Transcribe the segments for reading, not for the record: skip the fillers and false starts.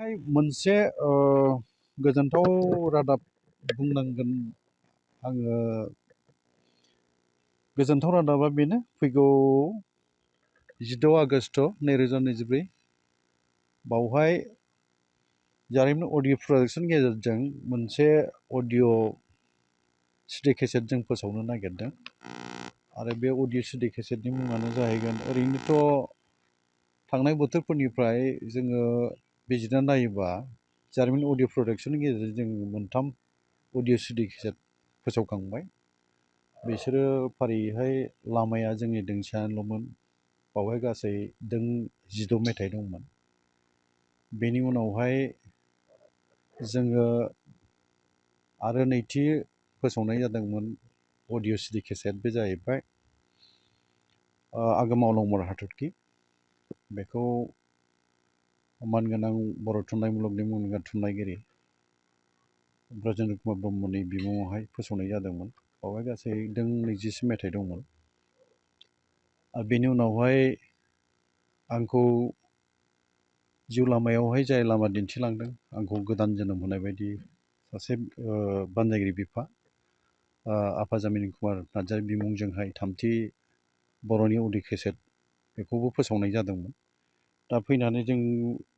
मोनसे गोजोनथाव रादाब बुंनांगोन आङो। गोजोनथाव रादाबा बेनो फैगौ 16 आगस्ट 2024 बावहाय जारिमिन अडिअ प्रजेक्टनि गेजेरजों मोनसे अडिअ सिडि केसेट जों फोसावनो नागिरदों आरो बे अडिअ सिडि केसेटनि मुङानो जाहैगोन। ओरैनोथ' थांनाय बोथोरफोरनिफ्राय जोङो बिजिरना नायोबा जारिमिन अडिअ प्रडाक्शननि गेजेरजों जों मोनथाम अडिअ सिडि केसेट फोसावखांबाय। बिसोरो फारियैहाय लामाया जोंनि दोंसेल'मोन, बावहाय गासै 16 मेथाइ दंमोन। बेनि उनावहाय जोङो आरो नैथि फोसावनाय जादोंमोन अडिअ सिडि केसेट, बे जाहैबाय आगोमा अलंबार हाथरखि। बेखौ मानगोनां बर' थुनलाइ मुलुगनि मुंदांखा थुनलाइगिरि ब्रजेन्द्र कुमार ब्रह्मनि बिमुङावहाय फोसावनाय जादोंमोन। बावहाय गासै 24 मेथाइ दंमोन। आरो बेनि उनावहाय आंखौ जिउ लामायावहाय जाय लामा दिन्थिलांदों, आंखौ गोदान जोनोम होनाय बायदि सासे बानजायगिरि बिफा आफा जामिनि कुमार नार्जारि बिमुंजोंहाय थामथि बर'नि अडिअ केसेट बेखौबो फोसावनाय जादोंमोन। दा फैनानै जों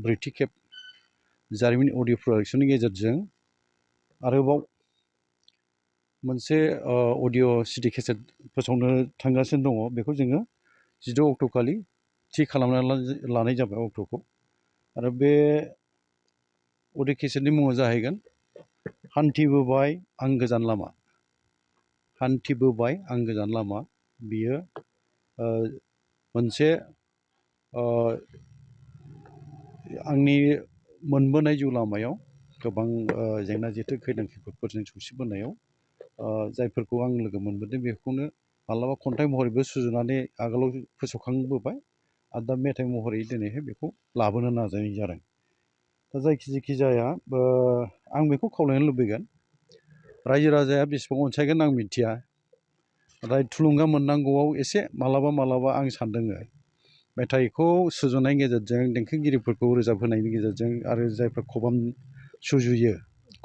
ब्रैथि खेब जारिमिन अडिअ प्रडाक्शननि गेजेरजों आरोबाव मोनसे अडिअ सिडि केसेट फोसावनो थांगासिनो दङ। बेखौ जोङो 16 अक्ट' खालि थि खालामना लानाय जाबाय अक्ट'खौ। आरो बे अडिअ केसेटनि मुङा जाहैगोन हान्थिबोबाय आं गोजान लामा। हान्थिबोबाय आं गोजान लामा। बियो मोनसे आंनि मोनबोनाय जिउ लामायाव गोबां जेंना जेथो खैदां खैफोदफोरजों सौसिबोनायाव जायफोरखौ आं लोगो मोनबोदों, बेखौनो मालाबा खन्थाइ महरैबो सुजुनानै आगोलाव फोसावखांबोबाय आरो दा मेथाइ महरै दिनैहाय बेखौ लाबोनो नाजानाय जादों। दा जायखि जाया आं बेखौ खावलायनो लुबैगोन, रायजो राजाया बेसेबां अनसायगोन आं मिथिया, नाथाय थुलुंगा मोननांगौआव एसे मालाबा आं सानदोङो मेथाइखौ सुजुनायनि गेजेरजों, देंखोगिरिफोरखौ रोजाबहोनायनि गेजेरजों आरो जायफ्रा खबाम सुजुयो,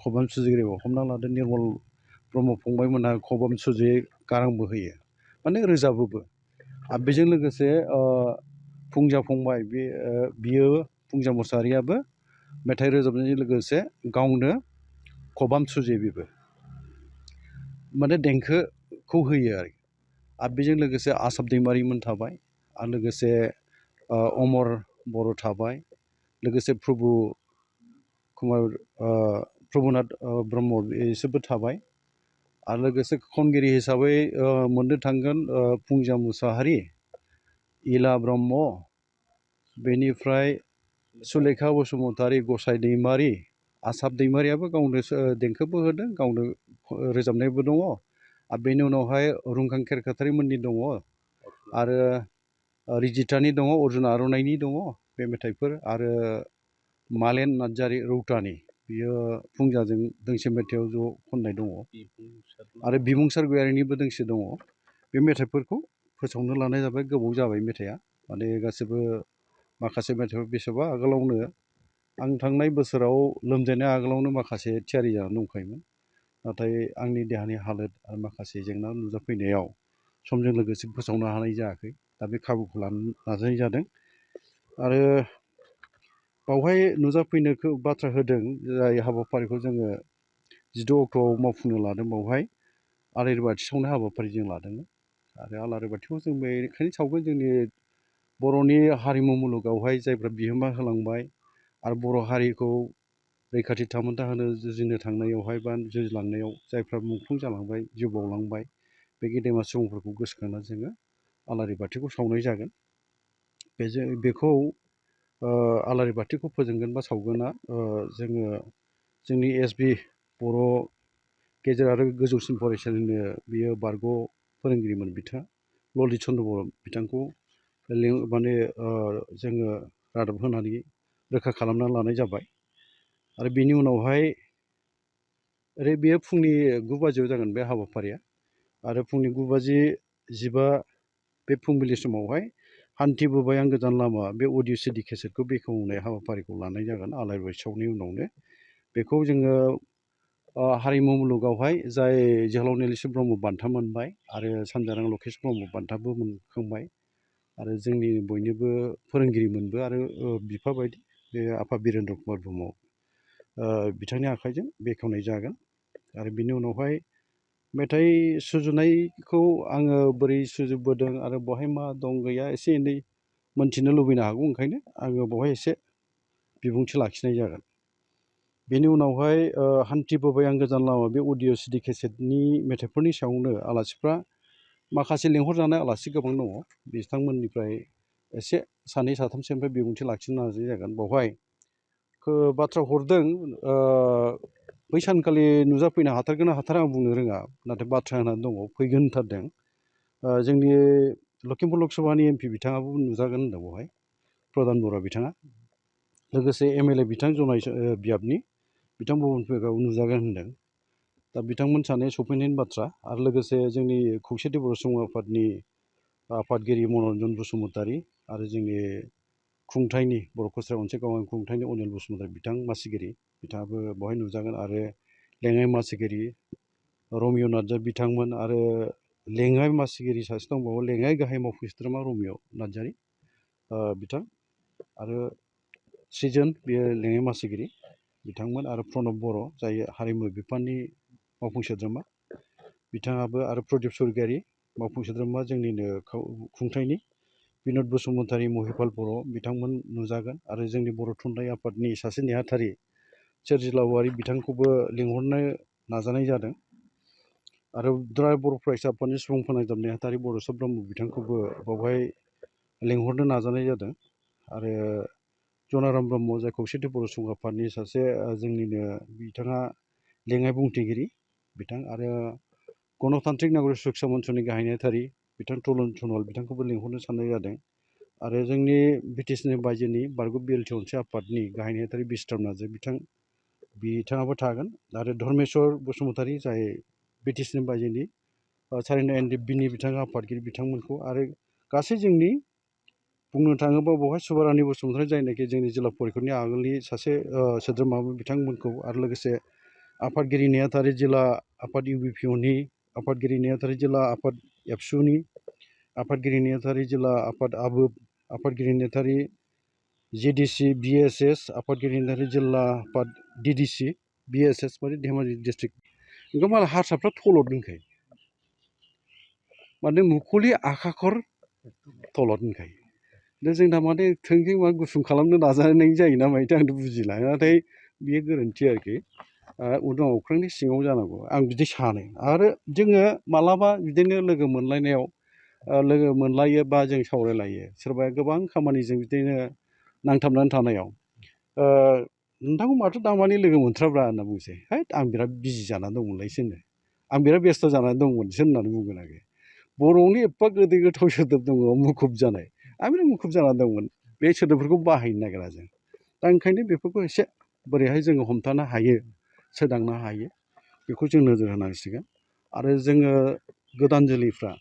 खबाम सुजुगिरि हमना लादो निर्मल ब्रह्म फंबायमोनहा खबाम सुजुयो, गारांबो होयो, माने रोजाबोबो। आरो बेजों लोगोसे फुंजा फंबाय, बियो फुंजा मुसाहारियाबो मेथाइ रोजाबनायजों लोगोसे गावनो खबाम सुजुयो, बेबो माने देंखोखौ होयो आरो बेजों लोगोसे आसाब दैमारिमोन थाबाय, आरो लोगोसे अमर बर' थाबाय, लोगोसे प्रभुनाथ ब्रह्म बिसोरबो थाबाय। आरो लोगोसे खनगिरि हिसाबै मोननो थांगोन फुंजा मुसाहारि, इला ब्रह्म, बेनिफ्राय सुलेखा बसुमतारी, गसाइ दैमारि, आसाब दैमारियाबो गावनो देंखोबो होदों, गावनो रोजाबनायबो दङ। आरो बेनि उनावहाय रुंखां खेरखातारिमोननि दङ, आरो रिजितानि दङ, अर्जुन आर'नाइनि दङ बे मेथाइफोर। आरो मालेन नार्जारि रौतानि, बियो फुंजाजों दोंसे मेथाइआव ज' खननाय दङ। आरो बिमुंसार गयारिनिबो दोंसे दङ। बे मेथाइफोरखौ फोसावनो लानाय जाबाय। गोबाव जाबाय मेथाइआ, माने गासिबो माखासे मेथाइफोर बेसेबा आगोलावनो, आं थांनाय बोसोराव लोमजानाय आगोलावनो माखासे थियारि जानानै दंखायोमोन। नाथाय आंनि देहानि हालोद आरो माखासे जेंना नुजाफैनायाव समजों लोगोसे फोसावनो हानाय जायाखै। दा बे खाबुखौ लानो नाजानाय जादों। आरो बावहाय नुजाफैनो बाथ्रा होदों, जाय हाबाफारिखौ जोङो 16 अक्ट'आव मावफुंनो लादों, बावहाय आलारि बाथि सावनाय हाबाफारि जों लादोंमोन। आरो आलारि बाथिखौ जों बेनिखायनो सावगोन, जोंनि बर'नि हारिमु मुलुगावहाय जायफ्रा बिहोमा होलांबाय आरो बर' हारिखौ रैखाथि थामोन्था होनो जुजिनो थांनायावहाय बा जुजिलांनायाव जायफ्रा मुंख्लं जालांबाय, जिउ बावलांबाय, बे गेदेमा सुबुंफोरखौ गोसोखांना जोङो आलारि बाथिखौ सावनाय जागोन। बेखौ आलारि बाथिखौ फोजोंगोन बा सावगोना जोङो जोंनि एसबि बर' गेजेर आरो गोजौसिन फरायसालिनि बियो बारग' फोरोंगिरिमोन बिथाङा ललित चन्द्र बर' बिथांखौ माने जोङो रादाब होनानै रोखा खालामना लानाय जाबाय। आरो बेनि उनावहाय बेयो फुंनि 9 बाजियाव जागोन बे हाबाफारिया। आरो फुंनि 9:15 बे फुंबिलि समावहाय हान्थिबोबाय आं गोजान लामा बे अडिअ सिडि केसेटखौ बेखेवनाय हाबाफारिखौ लानाय जागोन आलाय बारसावनि उनावनो बेखौ जोङो हारिमु मुलुगावहाय जाय जोहोलाव नीलेश्वर ब्रह्म बान्था मोनबाय आरो सानजारां लकेश ब्रह्म बान्थाबो मोनखांबाय आरो जोंनि बयनिबो फोरोंगिरिमोनबो आरो बिफा बायदि बे आफा बिरेन्द्र कुमार ब्रह्म बिथांनि आखाइजों बेखेवनाय जागोन आरो बिनि उनावहाय मेथाइ सुजुनायखौ आङो बोरै सुजुबोदों आरो बहाय मा दं गैया एसे एनै मोनथिनो लुबैनो हागौ ओंखायनो आङो बहाय एसे बिबुंथि लाखिनाय जागोन बेनि उनावहाय हान्थिबोबाय आं गोजान लामा बे अडिअ सिडि केसेटनि मेथाइफोरनि सायावनो आलासिफ्रा माखासे लेंहरजानाय आलासि गोबां दङ बिथांमोननिफ्राय एसे सानै साथामसोनिफ्राय बिबुंथि लाखिनो नाजानाय जागोन बावहाय बाथ्रा हरदों बै सानखालि नुजाफैनो हाथारगोन ना हाथारा आं बुंनो रोङा नाथाय बाथ्रा होनानै दङ फैगोन होनथारदों जोंनि लखिमपुर लकसभानि एमपि बिथाङाबो नुजागोन होनदों बेवहाय प्रधान बरा बिथाङा लोगोसे एमएलए बिथां जनाय बियाबनि बिथां भुबन पेगाव नुजागोन होनदों दा बिथांमोन सानै सफैनायनि बाथ्रा आरो लोगोसे जोंनि खौसेथि बर' सुबुं आफादनि आफादगिरि मनरन्जन बसुमतारी आरो जोंनि खुंथायनि बर' खसार अनसाय गावारि खुंथायनि अनिल बसुमतारी बिथां मासिगिरि बिथाङाबो बेवहाय नुजागोन आरो लेङाइ मासिगिरि रमिय नार्जारी बिथांमोन आरो लेङाइ मासिगिरि सासे दंबावो लेङाइ गाहाय मावफुं सोद्रोमा रमिय नार्जारी बिथां आरो सृजन बेयो लेङाइ मासिगिरि बिथांमोन आरो प्रणब बर' जाय हारिमु बिफाननि मावफुं सोद्रोमा बिथाङाबो आरो प्रदीप स्वर्गियारी मावफुं सोद्रोमा जोंनिनो खुंथायनि बिनद बसुमतारी महिपाल बर' बिथांमोन नुजागोन आरो जोंनि बर' थुनलाइ आफादनि सासे नेहाथारि सोरजिला औवारी बिथांखौबो लिंहरनो नाजानाय जादों आरो दुलाराय बर' फरायसा आफादनि सुबुं फोनांजाब नेहाथारि बड'सा ब्रह्म बिथांखौबो बावहाय लिंहरनो नाजानाय जादों आरो जनाराम ब्रह्म जाय खौसेथि बर' सुबुं आफादनि सासे जोंनिनो बिथाङा लेङाइ बुंथिगिरि बिथां आरो गणतान्त्रिक नागरिक सुरक्षा मन्चनि गाहाय नेहाथारि बिथां तरुन सनवाल बिथांखौबो लिंहरनो साननाय जादों आरो जोंनि बिटिसिनि बायजोनि बारग' बिएलटि अनसाय आफादनि गाहाय नेहाथारि बिस्तार नार्जारी बिथाङाबो थागोन आरो धर्मेश्वर बसुमतारी जाय बिटिसिनि बायजोनि सारिना एनडिएफबिनि बिथाङा आफादगिरि बिथांमोनखौ आरो गासै जोंनि बुंनो थाङोबा बेवहाय सुभारानि बसुमतारी जायनाखि जोंनि जिल्ला परिषदनि आगोलनि सासे सोद्रोमामोन बिथांमोनखौ आरो लोगोसे आफादगिरि नेहाथारि जिल्ला आफाद इउबिपिअनि आफादगिरि नेहाथारि जिल्ला आफाद एबसुनि आफादगिरि नेहाथारि जिल्ला आफाद आबोब आफादगिरि नेहाथारि जेडिसि बिएसएस आफादगिरि नेहाथारि जिल्ला आफाद डिडिसि बिएसएस माने धेमाजि डिस्ट्रिक्ट ओंखाम मालाय हारसाफ्रा थलद होनखायो माने मुख'लि आखाखर थलद होनखायो दा जोंना माने थोंजों मा गुसुं खालामनो नाजानाय जायो ना मायोथाय आंथ' बुजिला नाथाय बेयो गोरोन्थि आरोखि उदां अख्रांनि सिङाव जानांगौ आं बिदि सानो आरो जोङो मालाबा बिदिनो लोगो मोनलायनायाव लोगो मोनलायो बा जों सावरायलायो सोरबाया गोबां खामानिजों बिदिनो नांथाबनानै थानायाव नोंथांखौ माथो दामानि लोगो मोनथ्राब्रा होनना बुंसै है आं बिराद बिजि जानानै दंमोनलायसो होनो आं बिराद बेस्थ' जानानै दंमोनसो होननानै बुंगोन आरो बर'नि एफा गोदै गोथाव सोदोब दङ मुखुब जानाय आं बिराद मुखुब जानानै दंमोन बे सोदोबफोरखौ बाहायनो नागिरा जों दा ओंखायनो बेफोरखौ एसे बोरैहाय जोङो हमथानो हायो सोदांनो हायो बेखौ जों नोजोर होनांसिगोन आरो जोङो गोदान जोलैफ्रा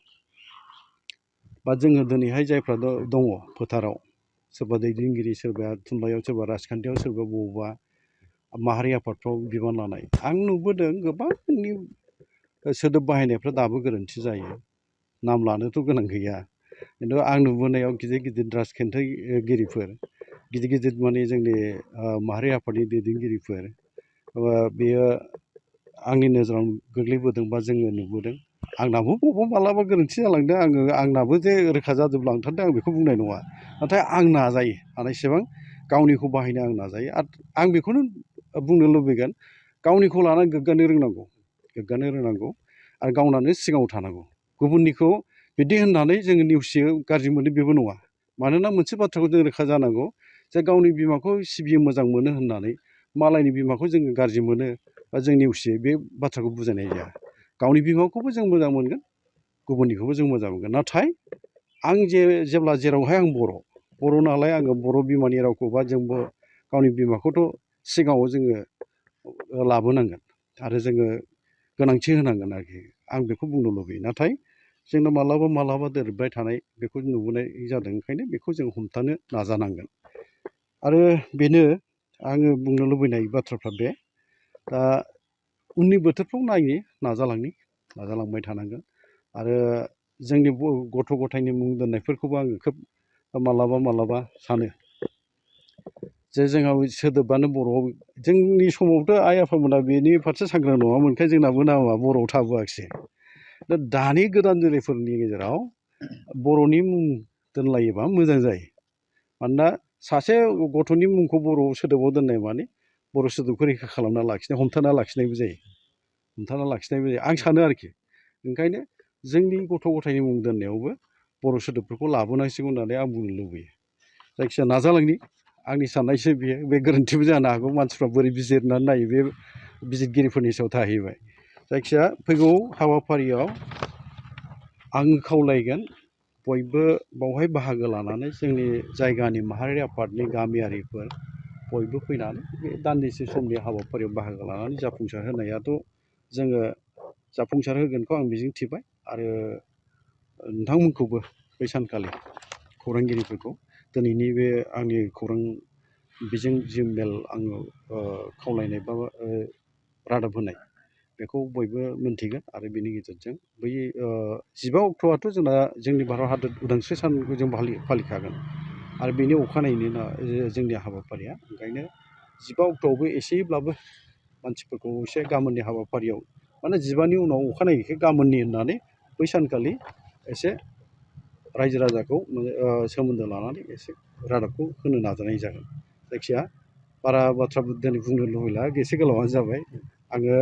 बा जोङो दिनैहाय जायफ्रा दङ फोथाराव सोरबा दैदेनगिरि सोरबा थुनलाइयाव सोरबा राजखान्थियाव सोरबा बबेबा माहारि आफादफ्राव बिबान लानाय आं नुबोदों गोबांनि सोदोब बाहायनायफ्रा दाबो गोरोन्थि जायो नाम लानोथ' गोनां गैया खिन्थु आं नुबोनायाव गिदिर गिदिर राजखान्थिगिरिफोर गिदिर गिदिर माने जोंनि माहारि आफादनि दैदेनगिरिफोर बेयो आंनि नोजोराव गोग्लैबोदों बा जोङो नुबोदों आंनाबो बबावबा मालाबा गोरोन्थि जालांदों आंनाबो जे रोखा जाजोबलांथारदों आं बेखौ बुंनाय नङा नाथाय आं नाजायो हानायसेबां गावनिखौ बाहायनो आं नाजायो आं बेखौनो बुंनो लुबैगोन गावनिखौ लानानै गोग्गानो रोंनांगौ आरो गावनानो सिगाङाव थानांगौ गुबुननिखौ बिदि होननानै जोङो नेवसियो गाज्रि मोनो बेबो नङा मानोना मोनसे बाथ्राखौ जों रोखा जानांगौ जे गावनि बिमाखौ सिबियो मोजां मोनो होननानै मालायनि बिमाखौ जोङो गाज्रि मोनो बा जों नेवसियो बे बाथ्राखौ बुजायनाय जाया गावनि बिमाखौबो जों मोजां मोनगोन गुबुननिखौबो जों मोजां मोनगोन नाथाय आं जेब्ला जेरावहाय आं बर' नालाय आङो बर' बिमानि रावखौ बा जोंबो गावनि बिमाखौथ' सिगाङाव जोङो लाबोनांगोन आरो जोङो गोनांथि होनांगोन आरोखि आं बेखौ बुंनो लुबैयो नाथाय जोंना मालाबा मालाबा दोरोदबाय थानाय बेखौ नुबोनाय जादों। ओंखायनो बेखौ जों हमथानो नाजानांगोन। आरो बेनो आङो बुंनो लुबैनाय बाथ्राफ्रा बे दा उननि बोथोरफ्राव नाजालांबाय थानांगोन। आरो जोंनि गथ' गथायनि मुं दोननायफोरखौबो आङो खोब मालाबा सानो जे जोंहा सोदोबानो बर'आव जोंनि समावथ' आइ आफामोना बेनि फारसे सांग्रां नङामोनखाय जोंनाबो नामा बर'आव थाबोआखिसै। दा दानि गोदान जोलैफोरनि गेजेराव बर'नि मुं दोनलायोबा मोजां जायो। मानोना सासे गथ'नि मुंखौ बर' सोदोबाव दोननाय माने बर' सोदोबखौ रैखा खालामना लाखिनाय हमथाना लाखिनायबो जायो। आं सानो आरोखि। ओंखायनो जोंनि गथ' गथायनि मुं दोननायावबो बर' सोदोबफोरखौ लाबोनांसिगौ होननानै आं बुंनो लुबैयो। जायखिजाया नाजालांनि आंनि साननायसो बेयो, बे गोरोन्थिबो जानो हागौ। मानसिफ्रा बोरै बिजिरनानै नायो बे बिजिरगिरिफोरनि सायाव थाहैबाय। जायखिजाया फैगौ हाबाफारियाव आं खावलायगोन बयबो बावहाय बाहागो लानानै जोंनि जायगानि माहारियारि आफादनि गामियारिफोर बयबो फैनानै बे दान्दिसे समनि हाबाफारियाव बाहागो लानानै जाफुंसार होनायाथ' जोङो जाफुंसार होगोनखौ आं मिजिंथिबाय। आरो नोंथांमोनखौबो बै सानखालि खौरांगिरिफोरखौ दिनैनि बे आंनि खौरां बिजों जि मेल आङो खावलायनाय बा रादाब होनाय बेखौ बयबो मोनथिगोन। आरो बेनि गेजेरजों बै 15 अक्ट'आथ' जोंनि भारत हादर उदांस्रि सानखौ जों फालिखागोन। आरो बेनि अखानायैनो जोंनि हाबाफारिया। ओंखायनो 15 अक्ट'आवबो एसेब्लाबो मानसिफोरखौ एसे गाबोननि हाबाफारियाव माने 15नि उनाव अखानायैखाय गाबोननि होननानै बै सानखालि एसे रायजो राजाखौ सोमोन्दो लानानै एसे रादाबखौ होनो नाजानाय जागोन। जायखिया बारा बाथ्रा दिनै बुंनो लुबैला, एसे गोलावानो जाबाय। आङो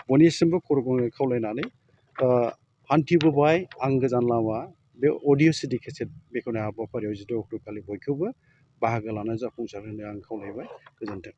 बयनिसिमबो खर' खावलायनानै हान्थिबोबाय आं गोजान लामा बे अडिअ' सिडि केसेट बेखेवनाय हाबाफारियाव 16 अक्ट'खालि बयखौबो बाहागो लानानै जाफुंसार होनो आं खावलायबाय। गोजोन्थों।